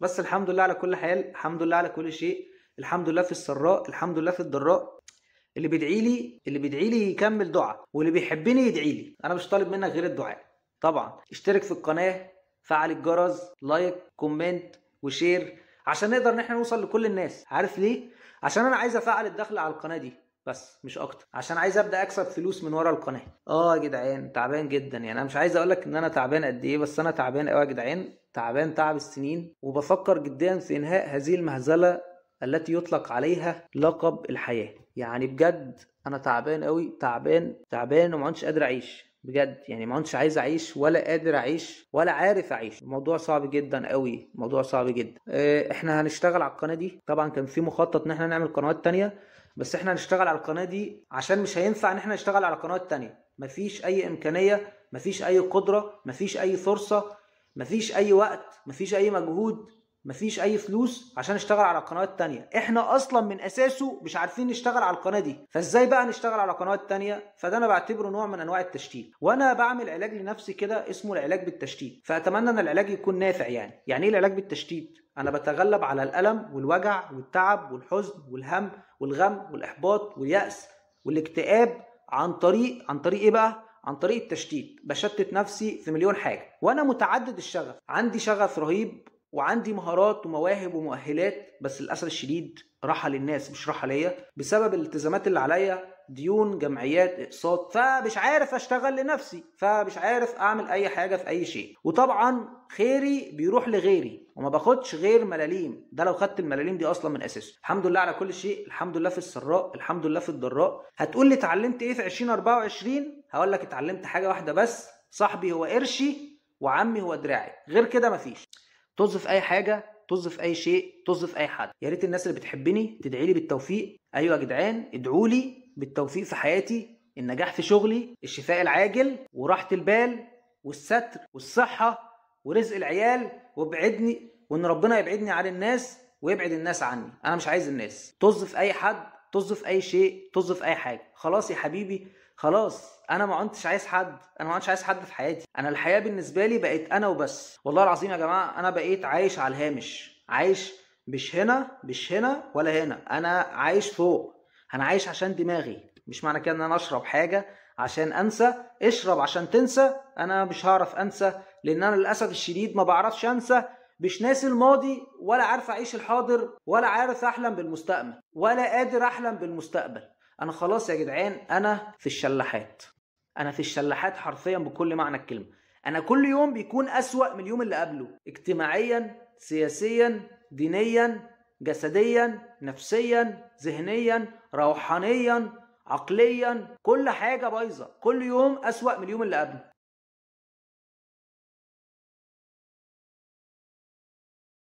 بس الحمد لله على كل حال، الحمد لله على كل شيء، الحمد لله في السراء، الحمد لله في الضراء. اللي بيدعي لي، اللي بيدعي لي يكمل دعاء، واللي بيحبني يدعي لي. انا مش طالب منك غير الدعاء. طبعا اشترك في القناة، فعل الجرس، like، comment و share، عشان نقدر ان احنا نوصل لكل الناس. عارف ليه؟ عشان انا عايز افعل الدخل على القناة دي بس، مش اكتر، عشان عايز ابدا اكسب فلوس من ورا القناة. يا جدعان تعبان جدا، يعني انا مش عايز اقول لك ان انا تعبان قد ايه، بس انا تعبان قوي يا جدعان، تعبان تعب السنين، وبفكر جدا في انهاء هذه المهزلة التي يطلق عليها لقب الحياة. يعني بجد انا تعبان قوي، تعبان تعبان، وما عدتش قادر اعيش بجد، يعني ما عدتش عايز اعيش ولا قادر اعيش ولا عارف اعيش. الموضوع صعب جدا قوي، الموضوع صعب جدا. احنا هنشتغل على القناة دي، طبعا كان في مخطط ان احنا نعمل قنوات تانية، بس احنا هنشتغل على القناة دي عشان مش هينفع ان احنا نشتغل على قنوات تانية. مفيش اي امكانية، مفيش اي قدرة، مفيش اي فرصة، مفيش اي وقت، مفيش اي مجهود، مفيش اي فلوس عشان نشتغل على قنوات تانية. احنا اصلا من اساسه مش عارفين نشتغل على القناة دي، فازاي بقى نشتغل على قنوات تانية؟ فده انا بعتبره نوع من انواع التشتيت، وانا بعمل علاج لنفسي كده اسمه العلاج بالتشتيت، فاتمنى ان العلاج يكون نافع. يعني ايه العلاج بالتشتيت؟ انا بتغلب على الالم والوجع والتعب والحزن والهم والغم والاحباط واليأس والاكتئاب عن طريق ايه بقى؟ عن طريق التشتيت. بشتت نفسي في مليون حاجة، وانا متعدد الشغف، عندي شغف رهيب وعندي مهارات ومواهب ومؤهلات، بس للاسف الشديد راحة للناس مش راحة ليا، بسبب الالتزامات اللي عليا، ديون، جمعيات، اقساط، فمش عارف اشتغل لنفسي، فمش عارف اعمل اي حاجة في اي شيء. وطبعا خيري بيروح لغيري وما باخدش غير ملاليم، ده لو خدت الملاليم دي اصلا من اساسه. الحمد لله على كل شيء، الحمد لله في السراء، الحمد لله في الضراء. هتقول لي اتعلمت ايه في 2024؟ هقول لك اتعلمت حاجة واحدة بس، صاحبي هو قرشي وعمي هو دراعي، غير كده مفيش. طز في اي حاجة، طز في اي شيء، طز في اي حد. يا ريت الناس اللي بتحبني تدعي لي بالتوفيق. ايوه يا جدعان، ادعوا لي بالتوفيق في حياتي، النجاح في شغلي، الشفاء العاجل، وراحة البال، والستر، والصحة، ورزق العيال، وابعدني، وان ربنا يبعدني عن الناس ويبعد الناس عني. انا مش عايز الناس. طز في اي حد، طز في اي شيء، طز في اي حاجة. خلاص يا حبيبي، خلاص، انا ما عدتش عايز حد، انا ما عدتش عايز حد في حياتي. انا الحياة بالنسبة لي بقت انا وبس. والله العظيم يا جماعة انا بقيت عايش على الهامش، عايش مش هنا، مش هنا ولا هنا، انا عايش فوق. انا عايش عشان دماغي، مش معنى كده ان انا اشرب حاجة عشان انسى. اشرب عشان تنسى، انا مش هعرف انسى، لان انا للاسف الشديد ما بعرفش انسى. مش ناسي الماضي، ولا عارف اعيش الحاضر، ولا عارف احلم بالمستقبل، ولا قادر احلم بالمستقبل. انا خلاص يا جدعان، انا في الشلاحات، انا في الشلاحات حرفيا بكل معنى الكلمة. انا كل يوم بيكون اسوأ من اليوم اللي قبله، اجتماعيا، سياسيا، دينيا، جسديا، نفسيا، ذهنيا، روحانيا، عقليا، كل حاجة بايظة. كل يوم اسوأ من اليوم اللي قبله.